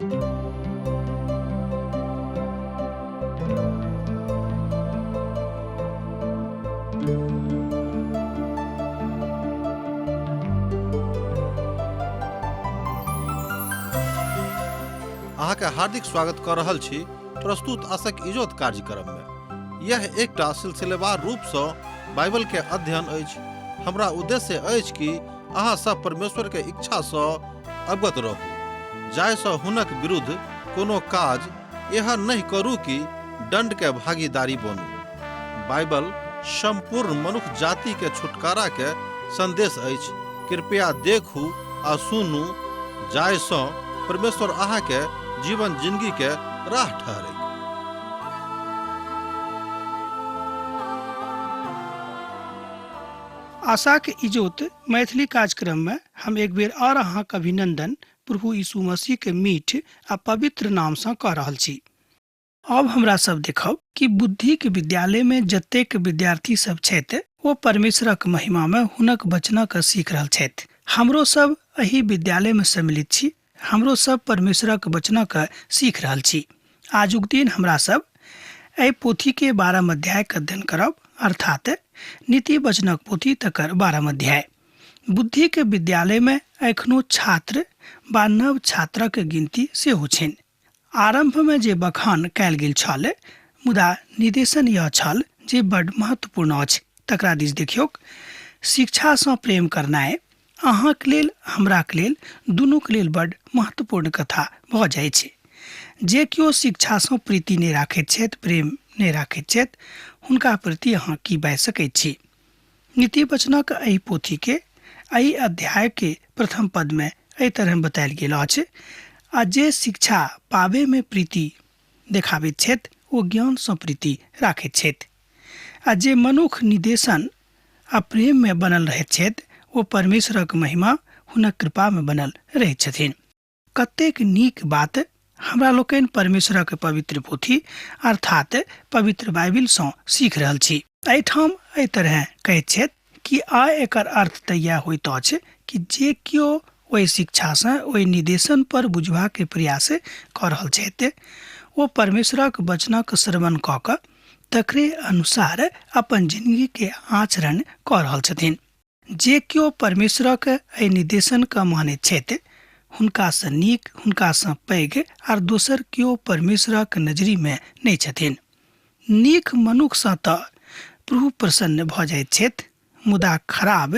अहाँके हार्दिक स्वागत कऽ रहल छी प्रस्तुत आशक इजोत कार्यक्रम में। यह एकटा सिलसिलेवार रूप सँ बाइबल के अध्ययन अछि। हमरा उद्देश्य अछि कि अहाँ सब परमेश्वर के इच्छा सँ अवगत रहू, जाहि सँ हुनक विरुद्ध कोनो काज एहन नहि करू कि दंड के भागीदारी बनू। बाइबल संपूर्ण मनुख जाति के छुटकारा के संदेश अछि। कृपया देखू आ सुनू जाहि सँ परमेश्वर अहाँ के जीवन जिंदगी के राह ठहरै। आशाक इजोत मैथिली कार्यक्रम में हम एक बेर और अहाँक अभिनंदन प्रभु यीशु मसीह के मीठ आ पवित्र नाम सँ कऽ रहल छी। अब हमरा सब देखब कि बुद्धि के विद्यालय में जतेक विद्यार्थी सब छथि ओ परमेश्वरक महिमा में हुनक वचनक सीख रहल छथि। हमरो सब एहि विद्यालय में सम्मिलित छी, हमरो सब परमेश्वरक वचनक सीख रहल छी। आजुक दिन हमरा सब एहि पोथी के 12 अध्याय के अध्ययन करब, अर्थात नीति वचनक पोथी तकर 12 अध्याय। बुद्धि के विद्यालय में एखनो छात्र बा नव छात्रक गिनती सेहो छनि। आरंभ में जे बखान कयल गेल छल, मुदा निदेशन यह छल जे बड महत्वपूर्ण अछि, तकरा दिस देखियौक। शिक्षा सँ प्रेम करनाइ अहाँक लेल हमराक लेल दुनूक लेल बड महत्वपूर्ण कथा भऽ जाइ छै। जे केओ शिक्षा सँ प्रीति नहि राखैत छथि, प्रेम नहि राखैत छथि, हुनका प्रति अहाँ की बाजि सकैत छी? नीति वचनक एहि पोथी के एहि अध्याय के प्रथम पद में एहि तरह बतायल गेल अछि, आ जे शिक्षा पाबे में प्रीति देखाबैत छथि ओ ज्ञान सँ प्रीति राखैत छथि, आ जे मनुख निदेशन आ प्रेम में बनल रहैत छथि ओ परमेश्वरक महिमा हुनक कृपा में बनल रहैत छथिन। कतेक नीक बात हमरा लोकनि परमेश्वरक पवित्र पोथी अर्थात पवित्र बाइबिल सँ सीख रहल छी। एहिठाम एहि तरह कहैत छथि कि आ एकर अर्थ तऽ इएह होइत अछि कि जे केओ ओहि शिक्षासँ ओहि निदेशन पर बुझबाक प्रयास कऽ रहल छथि ओ परमेश्वरक वचनक श्रवण कऽ कऽ तकरे अनुसार अपन जिंदगी के आचरण कऽ रहल छथिन। जे केओ परमेश्वरक एहि निदेशनके मानैत छथि हुनकासँ नीक, हुनकासँ पैघ आर दोसर केओ परमेश्वरक नजरिमे नहि छथिन। नीक मनुखसँ तऽ प्रभु प्रसन्न भऽ जाइत छथि, मुदा खराब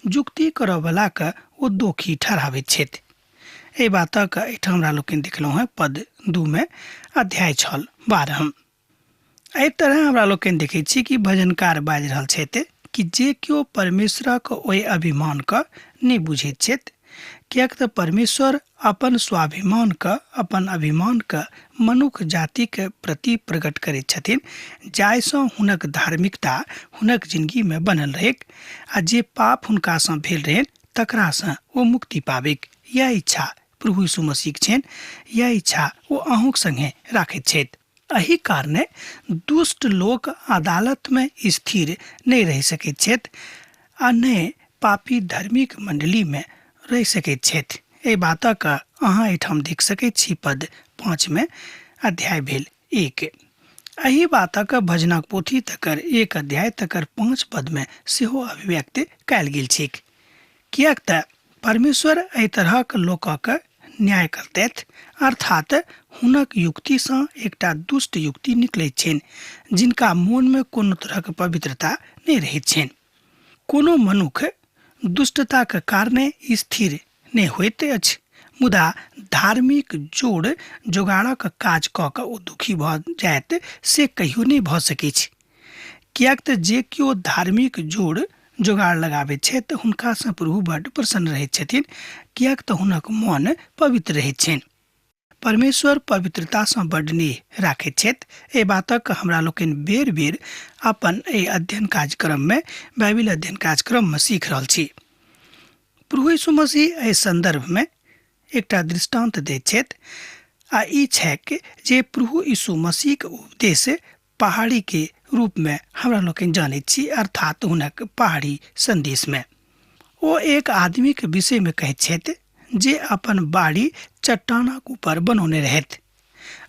जुक्ति करऽवलाके ओ दोखी ठहराबैत छथि। एहि बातक एहिठाम हमरा लोकनि देखलहुँ हेँ पद 2 मे अध्याय छल 12। एहि तरह हमरा लोकनि देखै छी कि भजनकार बाजि रहल छथि कि जे केओ परमेश्वरक ओहि अभिमानके नहि बुझैत छथि, किएक तऽ परमेश्वर अपन स्वाभिमानके, अपन अभिमानके मनुख जातिके प्रति प्रकट करैत छथिन, जाहिसँ हुनक धार्मिकता हुनक जिंदगीमे बनल रहैक आ जे पाप हुनकासँ भेल रहनि तकरासँ ओ मुक्ति पाबैक। यैह इच्छा प्रभु यीशु मसीहक छनि, यैह इच्छा ओ अहूँक संगे राखैत छथि। एहि कारणे दुष्ट लोक अदालत में स्थिर नहि रहि सकैत छथि आ नहि पापी धार्मिक मंडली में रहि सकैत छथि। एहि बातक अहाँ एहिठाम देख सकैत छी पद 5 में अध्याय भेल 1। एहि बातक भजनक पोथी तकर 1 अध्याय तकर 5 पद में सेहो अभिव्यक्त कयल गेल छैक। किएक तऽ परमेश्वर एहि तरहक लोकक न्याय करतथि, अर्थात हुनक युक्तिसँ एकटा दुष्ट युक्ति निकलैत छनि, जिनका मोनमे कोनो तरहक पवित्रता नहि रहैत छनि। कोनो मनुख दुष्टताक कारणे स्थिर नहि होइत अछि, मुदा धार्मिक जोड़ जोगाड़क काज कऽ कऽ ओ दुखी भऽ जायत से कहियो नहि भऽ सकैछ। किएक तऽ जे केओ धार्मिक जोड़ जोगाड़ लगाबैत छथि तऽ हुनकासँ प्रभु बड्ड प्रसन्न रहैत छथिन, किएक तऽ हुनक मन पवित्र रहैत छनि। परमेश्वर पवित्रतासँ बड्ड नेह राखैत छथि। एहि बातक हमरा लोकनि बेर बेर अपन एहि अध्ययन कार्यक्रममे, बाइबिल अध्ययन कार्यक्रममे सीख रहल छी। प्रभु यीशु मसीह एहि सन्दर्भमे एकटा दृष्टान्त दैत छथि आ ई छैक जे प्रभु यीशु मसीहक उपदेश पहाड़ी के रूप में हमरा लोकनि जानैत छी, अर्थात हुनक पहाड़ी संदेश में। ओ एक आदमी के विषय में कहैत छथि जे अपन बाड़ी चट्टानक ऊपर बनौने रहैत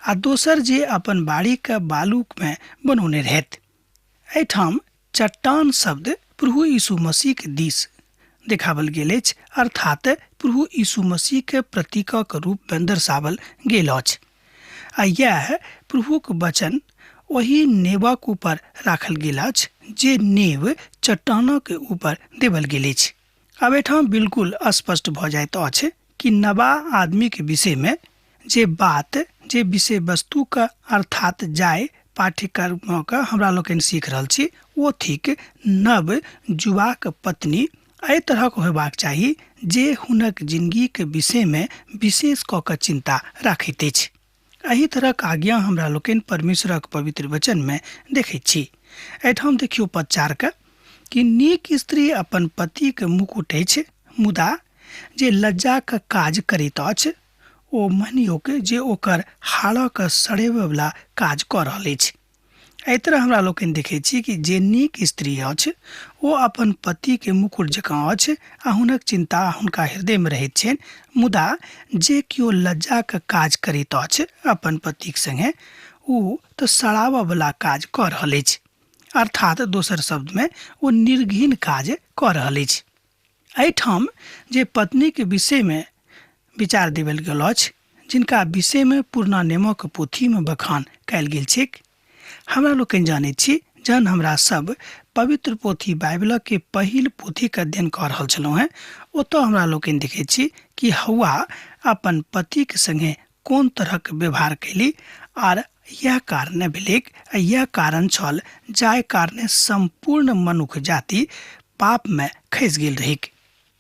आ दोसर जे अपन बाड़ीके बालूमे बनौने रहैत। एहिठाम चट्टान शब्द प्रभु यीशु मसीहके दिस देखावल गेल अछि, अर्थात प्रभु यीशु मसीहके प्रतीकक रूपमे दर्शावल गेल अछि आ यैह प्रभुक वचन ओहि नेवक ऊपर राखल गेल अछि जे नेव चट्टानक ऊपर देवल गेल अछि। आब एहिठाम बिल्कुल स्पष्ट भऽ जाइत अछि कि नवा आदमीके विषयमे जे बात जे विषय वस्तुके अर्थात जाय पाठ्यक्रमके हमरा लोकनि सीख रहल छी ओ थिक नव युवाक पत्नी एहि तरहक होयबाक चाही जे हुनक जिंदगीके विषयमे विशेष कऽ कऽ चिन्ता राखैत अछि। एहि तरहक आज्ञा हमरा लोकनि परमेश्वरक पवित्र वचनमे देखैत छी। एहिठाम देखियौ पद 4 के कि नीक स्त्री अपन पतिके मुकुट अछि, मुदा जे लज्जाके काज करैत अछि ओ मानियोक जे ओकर हाड़क सड़ेबयवला काज कऽ रहल अछि। एहि तरह हमरा लोकनि देखैत छी कि जे नीक स्त्री अछि ओ अपन पतिके मुकुट जकाँ अछि आ हुनक चिन्ता हुनका हृदयमे रहैत छनि, मुदा जे केओ लज्जाके काज करैत अछि अपन पतिक सङ्गे ओ तऽ सड़ाबयवला काज कऽ रहल अछि, अर्थात दोसर शब्दमे ओ निर्घिन काज कऽ रहल अछि। एहिठाम जे पत्नीके विषयमे विचार देवल गेल अछि, जिनका विषयमे पुरना नियमक पोथीमे बखान कयल गेल छैक, हमरा लोकनि जानैत छी जहन हमरा सब पवित्र पोथी बाइबलके पहिल पोथीके अध्ययन कऽ रहल छलहुँ हेँ ओतऽ हमरा लोकनि देखैत छी कि हौआ अपन पतिके सङ्गे कोन तरहक व्यवहार कयली आर यह कारण भेलैक आ यह कारण छल जाहि कारणे सम्पूर्ण मनुख जाति पापमे खसि गेल रहैक।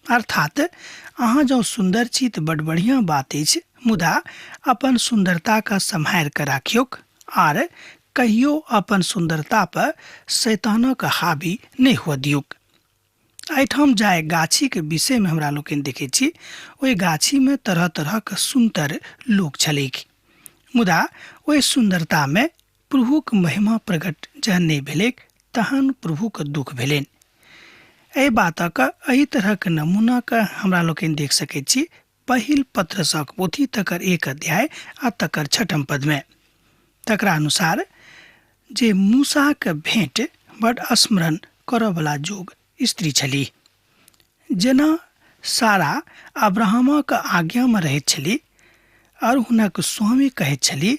अर्थात अहाँ जँ सुन्दर छी तऽ बड बढ़िआँ बात अछि, मुदा अपन सुन्दरताके सम्हारि कऽ राखियौक आर कहियो अपन सुन्दरता पर शैतानक हावी नहि हुअ दियौक। एहिठाम जाय गाछीके विषयमे हमरा लोकनि देखैत छी ओहि गाछीमे तरह तरहक सुन्दर लोक छलैक, मुदा ओहि सुन्दरतामे प्रभुक महिमा प्रकट जहन नहि भेलैक तहन प्रभुक दुख भेलनि। एहि बातक एहि तरहक नमूनाके हमरा लोकनि देख सकैत छी पहिल पत्रसक पोथी तकर 1 अध्याय आ तकर 6 पदमे। तकरा अनुसार जे मूसाके भेंट बड स्मरण करऽवला जोग स्त्री छली, जेना सारा अब्राहमक आज्ञामे रहैत छली और हुनक स्वामी कहैत छली,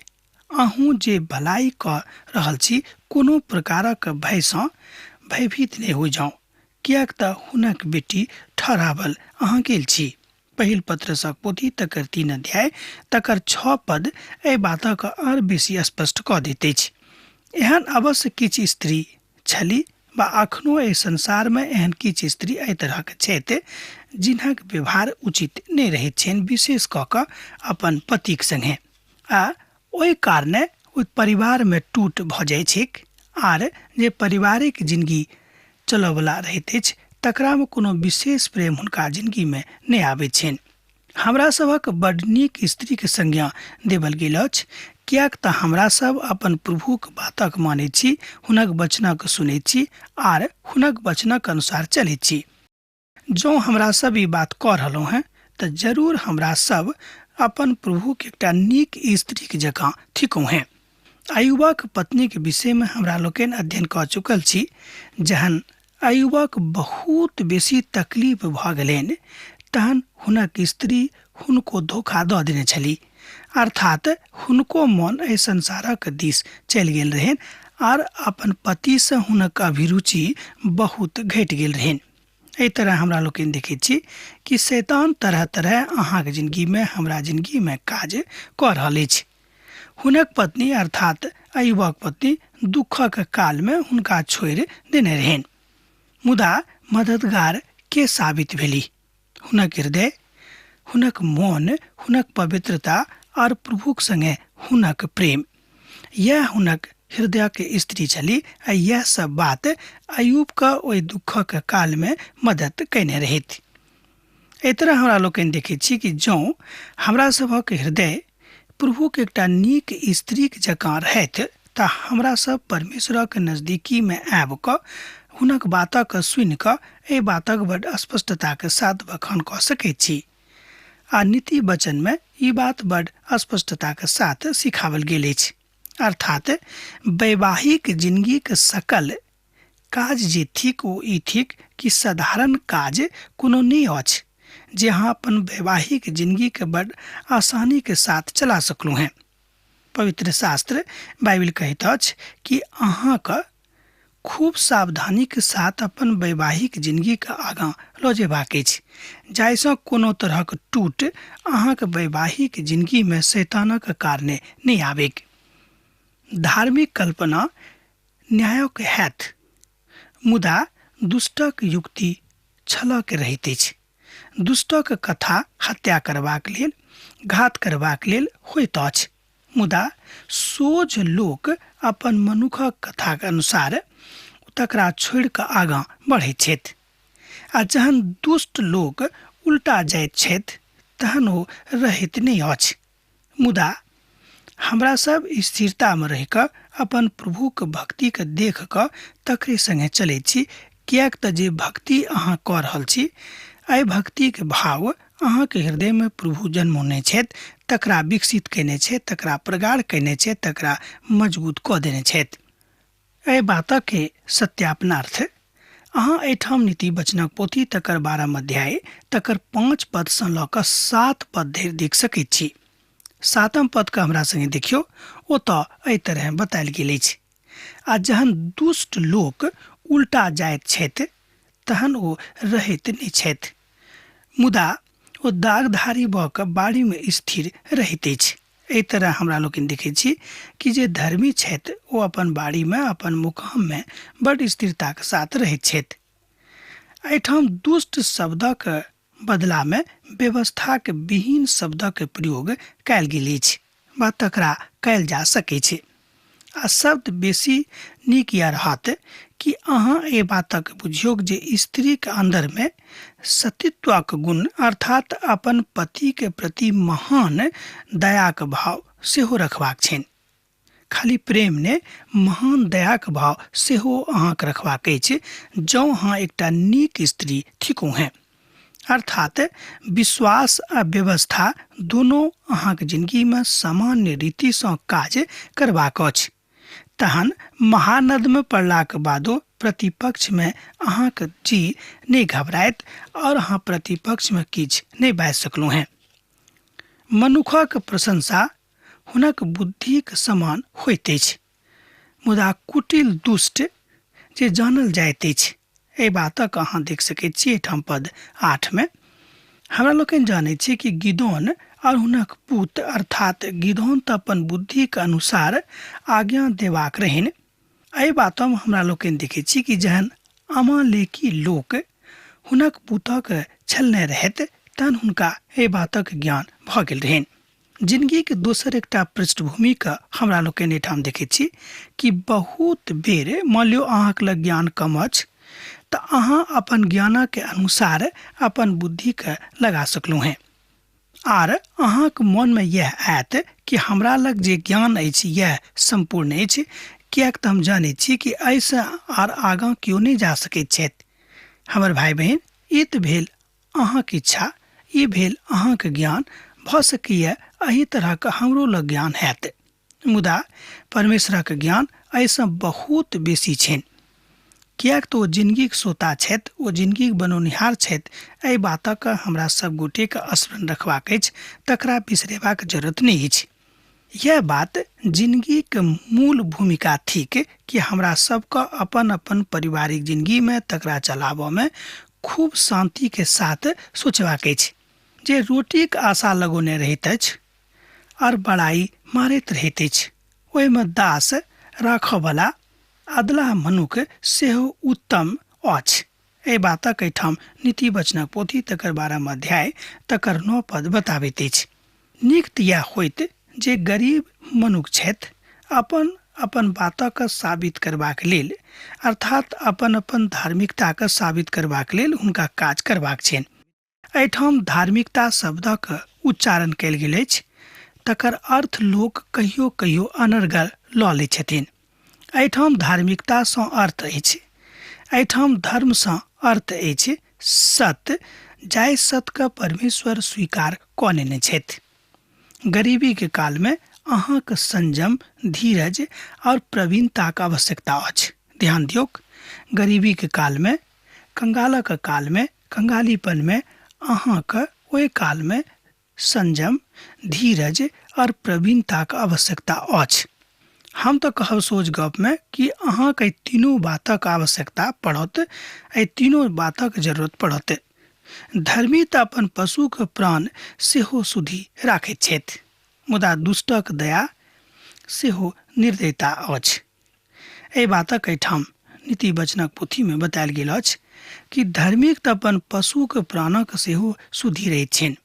अहूँ जे भलाई कऽ रहल छी कोनो प्रकारक भयसँ भयभीत नहि हो जाउ, किएक तऽ हुनक बेटी ठहरावल अहाँ गेल छी। पहिल पत्रसक पोथी तकर 3 अध्याय तकर 6 पद एहि बातक आर बेसी स्पष्ट कऽ दैत अछि। एहन अवश्य किछु स्त्री छली वा अखनो एहि संसारमे एहन किछु स्त्री एहि तरहक छथि जिनक व्यवहार उचित नहि रहैत छनि, विशेष कऽ कऽ अपन पतिक सङ्गे, आ ओहि कारणे ओहि परिवारमे टूट भऽ जाइ छैक आर जे पारिवारिक जिनगी चलऽवला रहैत अछि तकरामे कोनो विशेष प्रेम हुनका जिनगीमे नहि आबैत छनि। हमरा सभक बड नीक स्त्रीके संज्ञा देवल गेल अछि, किएक तऽ हमरा सब अपन प्रभुक बातक मानैत छी, हुनक वचनक सुनैत छी आर हुनक वचनक अनुसार चलैत छी। जँ हमरा सब ई बात कऽ रहलहुँ हेँ तऽ जरूर हमरा सब अपन प्रभुक एकटा नीक स्त्रीक जकाँ थिकहुँ हेँ। अयुबक पत्नीके विषयमे हमरा लोकनि अध्ययन कऽ चुकल छी। जहन अयुबक बहुत बेसी तकलीफ भऽ गेलनि तहन हुनक स्त्री हुनको धोखा दऽ देने छली, अर्थात हुनको मन एहि संसारक दिस चलि गेल रहनि आर अपन पतिसँ हुनक अभिरुचि बहुत घटि गेल रहनि। एहि तरह हमरा लोकनि देखैत छी कि शैतान तरह तरह अहाँके जिनगीमे हमरा जिनगीमे काज कऽ रहल अछि। हुनक पत्नी अर्थात अयुबक पत्नी दुःखक कालमे हुनका छोड़ि देने रहनि, मुदा मददगार के साबित भेली। हुनक हृदय, हुनक मोन, हुनक पवित्रता और प्रभुक संगे हुनक प्रेम, यह हुनक हृदय के स्त्री छली आ यह सब बात अयुब के ओहि दुःखक काल में मदद कयने रहैत। एहि तरह हमरा लोकनि देखैत छी कि जँ हमरा सभक हृदय प्रभुक एकटा नीक स्त्रीक जकाँ रहैत तऽ हमरा सब परमेश्वरक नजदीकीमे आबि कऽ हुनक बातक सुनि कऽ एहि बातक बड स्पष्टताके साथ बखान कऽ सकैत छी। आ नीति वचन में ई बात बड़ स्पष्टता के साथ सिखावल गेल अछि। अर्थात वैवाहिक जिंदगी के सकल काज जे थिक ओ ई थिक कि साधारण काज कोनो नहि अछि जे अहाँ अपन वैवाहिक जिंदगी के बड़ आसानी के साथ चला सकलहुँ हैं। पवित्र शास्त्र बाइबिल कहैत अछि कि अहाँके खूब सावधानी के साथ अपन वैवाहिक जिंदगी के आगाँ लऽ जेबाक अछि, जाहिसँ कोनो तरहक टूट अहाँके वैवाहिक जिंदगी में शैतानक कारणे नहि आबैक। धार्मिक कल्पना न्यायक हैत, मुदा दुष्टक युक्ति छलक रहैत अछि। दुष्टक कथा हत्या करबाक लेल, घात करबाक लेल होइत अछि, मुदा सोझ लोक अपन मनुखक कथाक अनुसार तकरा छोड़ि कऽ आगाँ बढ़ैत छथि। आ जहन दुष्ट लोक उल्टा जाइत छथि तहन ओ रहैत नहि अछि। मुदा हमरा सब स्थिरतामे रहि कऽ अपन प्रभुक भक्तिके देख कऽ तकरे सङ्गे चलैत छी, किएक तऽ जे भक्ति अहाँ कऽ रहल छी एहि भक्तिके भाव अहाँके हृदयमे प्रभु जन्मौने छथि, तकरा विकसित कयने छथि, तकरा प्रगाढ़ कयने छथि, तकरा मजबूत कऽ देने छथि। एहि बातके सत्यापनार्थ अहाँ एहिठाम नीति वचनक पोथी तकर 12 अध्याय तकर 5 पदसँ लऽ कऽ 7 पद धरि देख सकैत छी। 7 पदके हमरा सङ्गे देखियौ, ओतऽ एहि तरहे बतायल गेल अछि। आ जहन दुष्ट लोक उल्टा जाइत छथि तहन ओ रहैत नहि छथि, मुदा ओ दागधारी भऽ कऽ बाड़ीमे स्थिर रहैत अछि। एहि तरह हमरा लोकनि देखै छी कि जे धर्मी छथि ओ अपन बाड़ीमे अपन मुकाममे बड़ स्थिरताके साथ रहैत छथि। एहिठाम दुष्ट शब्दक बदलामे व्यवस्थाक विहीन शब्दक प्रयोग कयल गेल अछि वा तकरा कयल जा सकै छै। आ शब्द बेसी नीक इएह रहत कि अहाँ एहि बातक बुझियौ जे स्त्रीके अन्दरमे सतीत्वक गुण अर्थात अपन पतिके प्रति महान दयाक भाव सेहो रखबाक छनि। खाली प्रेम ने, महान दयाक भाव सेहो अहाँके रखबाक अछि जँ अहाँ एकटा नीक स्त्री थिकहुँ हेँ। अर्थात विश्वास आ व्यवस्था दोनो अहाँके जिंदगीमे सामान्य रीतिसँ काज करबाक अछि। तहन महानदमे पड़लाक बादो प्रतिपक्षमे अहाँके जी नहि घबरायत और अहाँ प्रतिपक्षमे किछु नहि बाजि सकलहुँ हेँ। मनुखक प्रशंसा हुनक बुद्धिक समान होइत अछि, मुदा कुटिल दुष्ट जे जानल जाइत अछि। एहि बातक अहाँ देख सकैत छी एहिठाम पद 8 में। हमरा लोकनि जानैत छी कि गिदोन और हुनक पुत अर्थात गिदोन तऽ अपन बुद्धिक अनुसार आज्ञा देबाक रहनि। एहि बातमे हमरा लोकनि देखै छी कि जहन अमालेकी लोक हुनक पुतक छलने रहैत तहन हुनका एहि बातक ज्ञान भऽ गेल रहनि। जिंदगीके दोसर एकटा पृष्ठभूमिके हमरा लोकनि एहिठाम देखै छी कि बहुत बेर मान लियौ अहाँके लग ज्ञान कम अछि तऽ अहाँ अपन ज्ञानके अनुसार अपन बुद्धिके लगा सकलहुँ हेँ आर अहाँके मोनमे इएह आयत कि हमरा लग जे ज्ञान अछि इएह सम्पूर्ण अछि, किएक तऽ हम जानै छी कि एहिसँ आर आगाँ केओ नहि जा सकैत छथि। हमर भाइ बहिन, ई तऽ भेल अहाँके इच्छा, ई भेल अहाँके ज्ञान, भऽ सकैए एहि तरहके हमरो लग ज्ञान हैत, मुदा परमेश्वरक ज्ञान एहिसँ बहुत बेसी छनि, किएक तऽ ओ जिनगीके सोता छथि, ओ जिनगीके बनौनिहार छथि। एहि बातक हमरा सब गोटेके स्मरण रखबाक अछि, तकरा बिसरेबाक जरूरत नहि अछि। यह बात जिनगीके मूल भूमिका थिक कि हमरा सबके अपन अपन पारिवारिक जिनगीमे तकरा चलाबऽमे खूब शान्तिके साथ सोचबाक अछि। जे रोटीके आशा लगौने रहैत अछि और बड़ाई मारैत रहैत अछि, ओहिमे दास राखऽवला अदला मनुख सेहो उत्तम अछि। एहि बातक एहिठाम नीति वचनक पोथी तकर 12 अध्याय तकर 9 पद बताबैत अछि। नीक तऽ इएह होइत जे गरीब मनुख छथि अपन अपन बातक साबित करबाक लेल अर्थात अपन अपन धार्मिकताके साबित करबाक लेल हुनका काज करबाक छनि। एहिठाम धार्मिकता शब्दक उच्चारण कयल गेल अछि, तकर अर्थ लोक कहियो कहियो अनर्गल लऽ लै छथिन। एहिठाम धार्मिकतासँ अर्थ अछि, एहिठाम धर्मसँ अर्थ अछि सत्य जाहि सत्यके परमेश्वर स्वीकार कऽ लेने छथि। गरीबीके कालमे अहाँके संयम, धीरज आओर प्रवीणताके आवश्यकता अछि। ध्यान दियौक, गरीबीके कालमे, कंगालक कालमे, कंगालीपनमे अहाँके ओहि कालमे संयम, धीरज आओर प्रवीणताके आवश्यकता अछि। हम तऽ कहब सोझ गपमे कि अहाँके एहि तीनू बातक आवश्यकता पड़त, एहि तीनू बातक जरूरत पड़त। धर्मी तऽ अपन पशुके प्राण सेहो सुधि राखैत छथि, मुदा दुष्टक दया सेहो निर्दयता अछि। एहि बातक एहिठाम नीति वचनक पोथीमे बतायल गेल अछि कि धर्मीक तऽ अपन पशुके प्राणक सेहो सुधि रहैत छनि।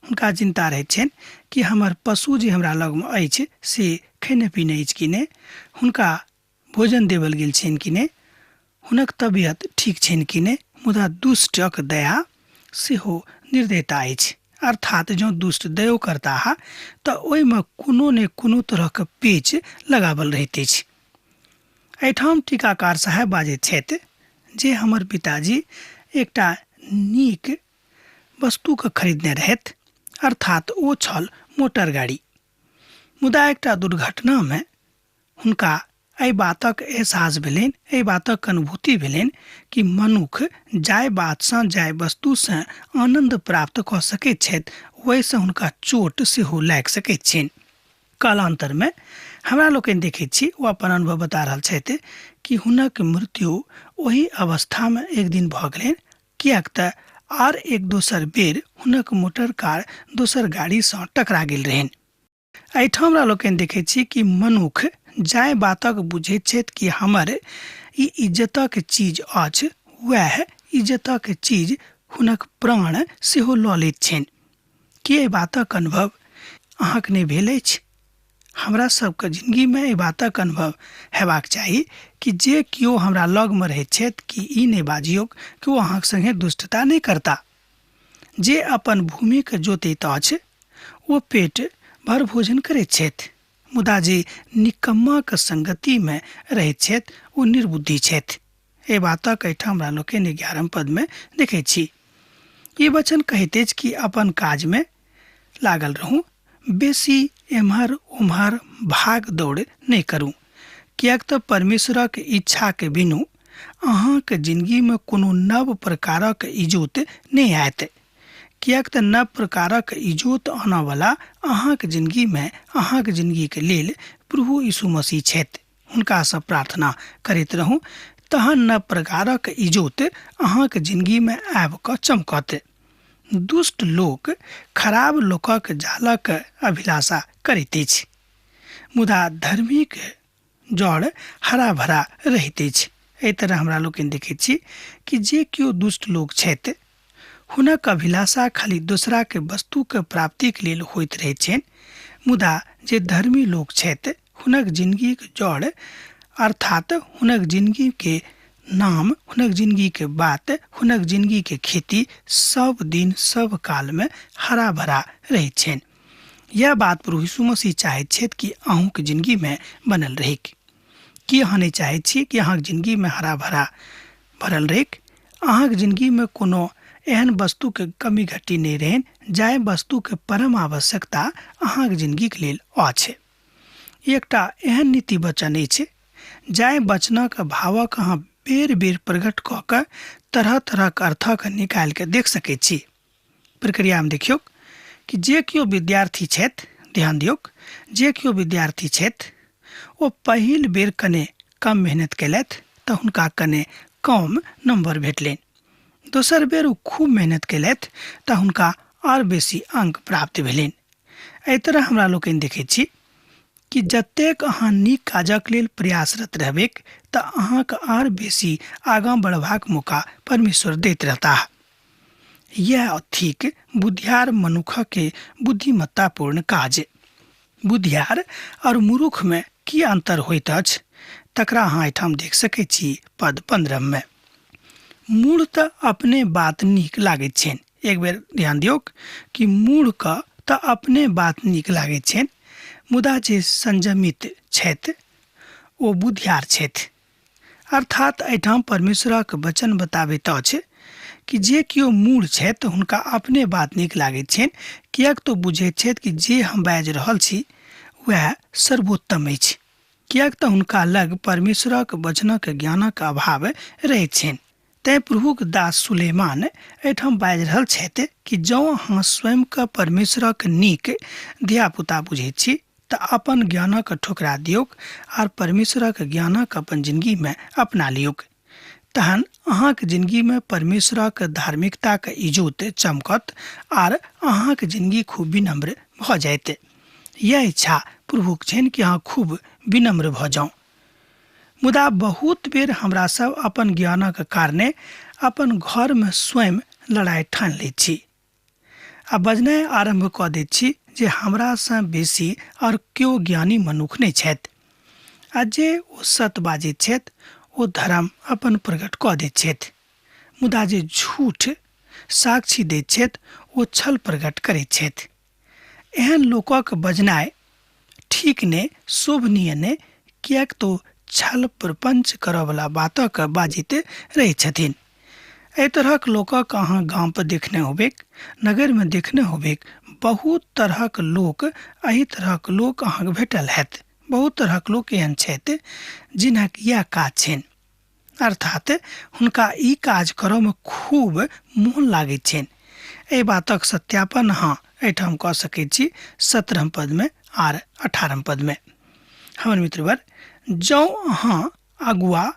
हुनका चिन्ता रहैत छनि कि हमर पशु जे हमरा लगमे अछि से खेने पीने अछि कि नहि, हुनका भोजन देवल गेल छनि कि नहि, हुनक तबियत ठीक छनि कि नहि। मुदा दुष्टक दया सेहो निर्दयता अछि। अर्थात जँ दुष्ट दयो करताह तऽ ओहिमे कोनो ने कोनो तरहके पेच लगावल रहैत अछि। एहिठाम टीकाकार साहेब बाजैत छथि जे हमर पिताजी एकटा नीक वस्तुके खरीदने रहथि, अर्थात ओ छल मोटर गाड़ी। मुदा एकटा दुर्घटनामे हुनका एहि बातक एहसास भेलनि, एहि बातक अनुभूति भेलनि कि मनुख जाहि बातसँ, जाहि वस्तुसँ आनन्द प्राप्त कऽ सकैत छथि ओहिसँ हुनका चोट सेहो लागि सकैत छनि। कालान्तरमे हमरा लोकनि देखैत छी, ओ अपन अनुभव बता रहल छथि कि हुनक मृत्यु ओहि अवस्थामे एक दिन भऽ गेलनि, किएक तऽ आर एक दोसर बेर हुनक मोटर कार दोसर गाड़ीसँ टकरा गेल रहनि। एहिठाम हमरा लोकनि देखैत छी कि मनुख जाहि बातक बुझैत छथि कि हमर ई इज्जतक चीज अछि, वएह इज्जतक चीज हुनक प्राण सेहो लऽ लैत छनि। की एहि बातक अनुभव अहाँके नहि भेल अछि? हमरा सबके जिन्दगीमे एहि बातक अनुभव हेबाक चाही कि जे केओ हमरा लगमे रहैत छथि कि ई नहि बाजियौक कि ओ अहाँके सङ्गे दुष्टता नहि करता। जे अपन भूमिके जोतैत अछि ओ पेट भर भोजन करैत छथि, मुदा जे निकम्माके संगतिमे रहैत छथि ओ निर्बुद्धि छथि। एहि बातक एहिठाम हमरा लोकनि 11 पदमे देखैत छी। ई वचन कहैत अछि कि अपन काजमे लागल रहू, बेसी एम्हर ओम्हर भाग दौड़ नहि करू, किएक तऽ परमेश्वरक इच्छाके बिनु अहाँके जिन्दगीमे कोनो नव प्रकारक इजोत नहि आयत। किएक तऽ नव प्रकारक इजोत आनऽवला अहाँके जिन्दगीमे, अहाँके जिन्दगीके लेल प्रभु यीशु मसीह छथि। हुनकासँ प्रार्थना करैत रहू, तहन नव प्रकारक इजोत अहाँके जिन्दगीमे आबि कऽ चमकत। दुष्ट लोक खराब लोकक जालक अभिलाषा करैत अछि, मुदा धर्मीक जड़ हरा भरा रहैत अछि। एहि तरह हमरा लोकनि देखैत छी कि जे केओ दुष्ट लोक छथि हुनक अभिलाषा खाली दोसराके वस्तुके प्राप्तिके लेल होइत रहैत छनि, मुदा जे धर्मी लोक छथि हुनक जिन्दगीक जड़, अर्थात हुनक जिन्दगीके नाम, हुनक जिन्दगीके बात, हुनक जिन्दगीके खेती सब दिन सब कालमे हरा भरा रहैत छनि। यह बात प्रभु यीशु मसीह चाहैत छथि कि अहूँके जिन्दगीमे बनल रहैक। की अहाँ नहि चाहैत छी कि अहाँके जिन्दगीमे हरा भरा भरल रहैक? अहाँके जिन्दगीमे कोनो एहन वस्तुके कमी घटी नहि रहनि जाहि वस्तुके परम आवश्यकता अहाँके जिन्दगीके लेल अछि। एकटा एहन नीति वचन अछि जाहि वचनक भावक अहाँ बेर बेर प्रकट कऽ कऽ तरह तरहक अर्थक निकालि कऽ देख सकैत छी। प्रक्रियामे देखियौक कि जे केओ विद्यार्थी छथि, ध्यान दियौक, जे केओ विद्यार्थी छथि ओ पहिल बेर कने कम मेहनत केलथि तऽ हुनका कने कम नम्बर भेटलनि। दोसर बेर ओ खूब मेहनत केलथि तऽ हुनका आर बेसी अंक प्राप्त भेलनि। एहि तरह हमरा लोकनि देखैत छी कि जतेक अहाँ नीक काजक लेल प्रयासरत रहबैक तऽ अहाँके आर बेसी आगाँ बढ़बाक मौका परमेश्वर दैत रहताह। यह थिक बुद्धियार मनुखके बुद्धिमत्तापूर्ण काज। बुद्धियार और मूर्खमे की अंतर होइत अछि तकरा अहाँ एहिठाम देख सकैत छी पद 15 मे। मूढ़ तऽ अपने बात नीक लागैत छनि। एक बेर ध्यान दियौक कि मूढ़के तऽ अपने बात नीक लागैत छनि, मुदा जे संयमित छथि ओ बुद्धियार छथि। अर्थात एहिठाम परमेश्वरक वचन बताबैत अछि कि जे केओ मूढ़ छथि तऽ हुनका अपने बात नीक लागैत छनि, किएक तऽ बुझैत छथि कि जे हम बाजि रहल छी वएह सर्वोत्तम अछि, किएक तऽ हुनका लग परमेश्वरक वचनक ज्ञानक अभाव रहैत छनि। तैँ प्रभुक दास सुलेमान एहिठाम बाजि रहल छथि कि जँ अहाँ स्वयंके परमेश्वरक नीक धियापुता बुझैत छी तऽ अपन ज्ञानक ठुकरा दियौक आर परमेश्वरक ज्ञानक अपन जिंदगीमे अपना लियौक, तहन अहाँक जिंदगीमे परमेश्वरक धार्मिकताक इजोत चमकत आर अहाँक जिंदगी खूब विनम्र भऽ जायत। यह इच्छा प्रभुक छनि कि अहाँ खूब विनम्र भऽ जाउ। मुदा बहुत बेर हमरा सब अपन ज्ञानक कारणे अपन घरमे स्वयं लड़ाइ ठानि लैत छी आ बजनाइ आरम्भ कऽ दैत छी जे हमरासँ बेसी आओर केओ ज्ञानी मनुख नहि छथि, आ जे ओ सत बाजैत छथि ओ धर्म अपन प्रकट कऽ दैत छथि, मुदा जे झूठ साक्षी दैत छथि ओ छल प्रकट करैत छथि। एहन लोकक बजनाइ ठीक नहि, शोभनीय नहि, किएक तऽ छल प्रपञ्च करऽवला बातक बाजैत रहै छथिन। एहि तरहक लोकक अहाँ गाम पर देखने होबेक, नगरमे देखने होबेक। बहुत तरहक लोक, एहि तरहक लोक अहाँके भेटल हैत। बहुत तरहक लोक एहन छथि जिनक इएह काज छनि, अर्थात हुनका ई काज करऽमे खूब मोन लागैत छनि। एहि बातक सत्यापन अहाँ एहिठाम कऽ सकैत छी 17 पदमे आर 18 पदमे। हमर मित्रवर, जँ अहाँ अगुआ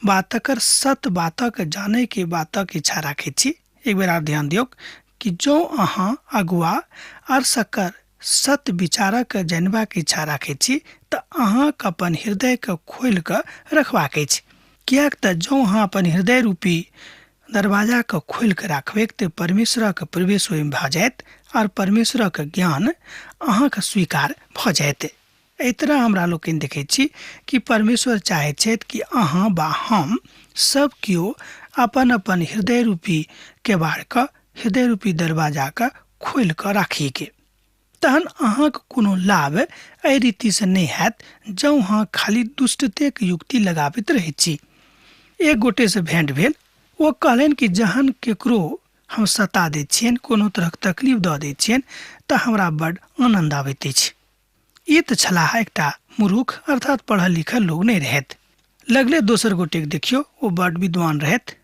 बा तकर सत बातक जानैके बातक इच्छा राखैत छी, एक बेर आर ध्यान दियौक कि जँ अहाँ अगुआ आर सकर सत विचारक जानबाक इच्छा राखैत छी तऽ अहाँके अपन हृदयके खोलि कऽ रखबाक अछि, किएक तऽ जँ अहाँ अपन हृदय रूपी दरवाजाके खोलि कऽ राखबैक तऽ परमेश्वरक प्रवेश ओहिमे भऽ जायत आर परमेश्वरक ज्ञान अहाँके स्वीकार भऽ जायत। एहि तरह हमरा लोकनि देखैत छी कि परमेश्वर चाहैत छथि कि अहाँ बा हम सब केओ अपन अपन हृदय रूपी केबाड़के, हृदय रूपी दरवाजाके खोलि कऽ राखीके, तहन अहाँके कोनो लाभ एहि रीतिसँ नहि हैत जँ अहाँ खाली दुष्टतेक युक्ति लगाबैत रहैत छी। एक गोटेसँ भेंट भेल, ओ कहलनि कि जहन केकरो हम सता दैत छियनि, कोनो तरहक तकलीफ दऽ दैत छियनि तऽ हमरा बड्ड आनन्द आबैत अछि। ई तऽ छलाह एकटा मूर्ख, अर्थात पढ़ल लिखल लोक नहि रहथि। लगले दोसर गोटेक देखियौ, ओ बड्ड विद्वान रहथि,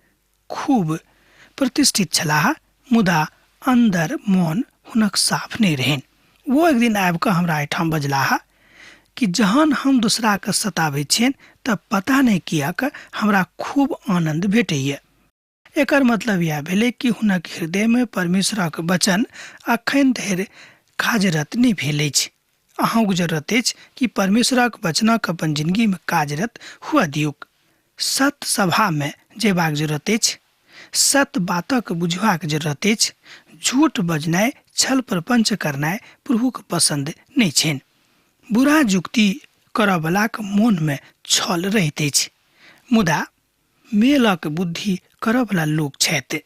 खूब प्रतिष्ठित छलाह, मुदा अन्दर मोन हुनक साफ नहि रहनि। ओ एक दिन आबि कऽ हमरा एहिठाम बजलाह कि जहन हम दोसराके सताबै छियनि तऽ पता नहि किएक हमरा खूब आनन्द भेटैए। एकर मतलब इएह भेलै कि हुनक हृदयमे परमेश्वरक वचन अखन धरि कार्यरत नहि भेल अछि। अहूँक जरूरत अछि कि परमेश्वरक वचनक अपन जिंदगीमे कार्यरत हुअ दियौक। सत सभामे जेबाक जरूरत अछि, सत बातक बुझबाक जरूरत अछि। झूठ बजनाइ, छल प्रपंच करनाइ प्रभुके पसन्द नहि छनि। बुरा जुक्ति करऽवलाक मोनमे छल रहैत अछि, मुदा मेलक बुद्धि करऽवला लोक छथि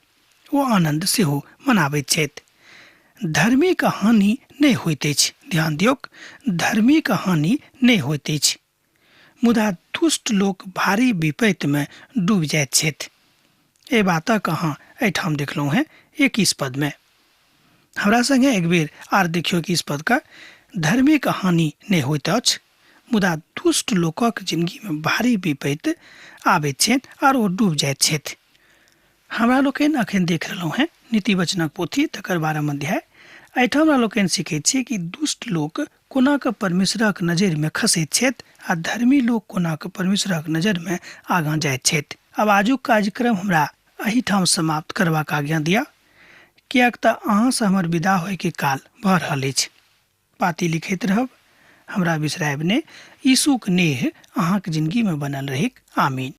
ओ आनन्द सेहो मनाबैत छथि। धर्मीक हानि नहि होइत अछि, ध्यान दियौक, धर्मीक हानि नहि होइत अछि, मुदा दुष्ट लोक भारी विपैतमे डूबि जाइत छथि। एहि बातक अहाँ एहिठाम देखलहुँ हेँ 21 पदमे। हमरा संगे एक बेर आर देखियौ 21 पदके, धर्मीक हानि नहि होइत अछि, मुदा दुष्ट लोकक जिंदगीमे भारी विपैत आबैत छनि आर ओ डूबि जाइत छथि। हमरा लोकनि अखन देख रहलहुँ हेँ नीति वचनक पोथी तकर 12 अध्याय। एहिठाम हमरा लोकनि सीखैत छी कि दुष्ट लोक कोना कऽ परमेश्वरक नजरिमे खसैत छथि आ धर्मी लोक कोना कऽ परमेश्वरक नजरिमे आगाँ जाइत छथि। आब आजुक कार्यक्रम हमरा एहिठाम समाप्त करबाक आज्ञा दिअ, किएक तऽ अहाँसँ हमर विदा होइके काल भऽ रहल अछि। पाती लिखैत रहब, हमरा बिसरायब नहि। यीशुक नेह अहाँक जिंदगीमे बनल रहैक। आमीन।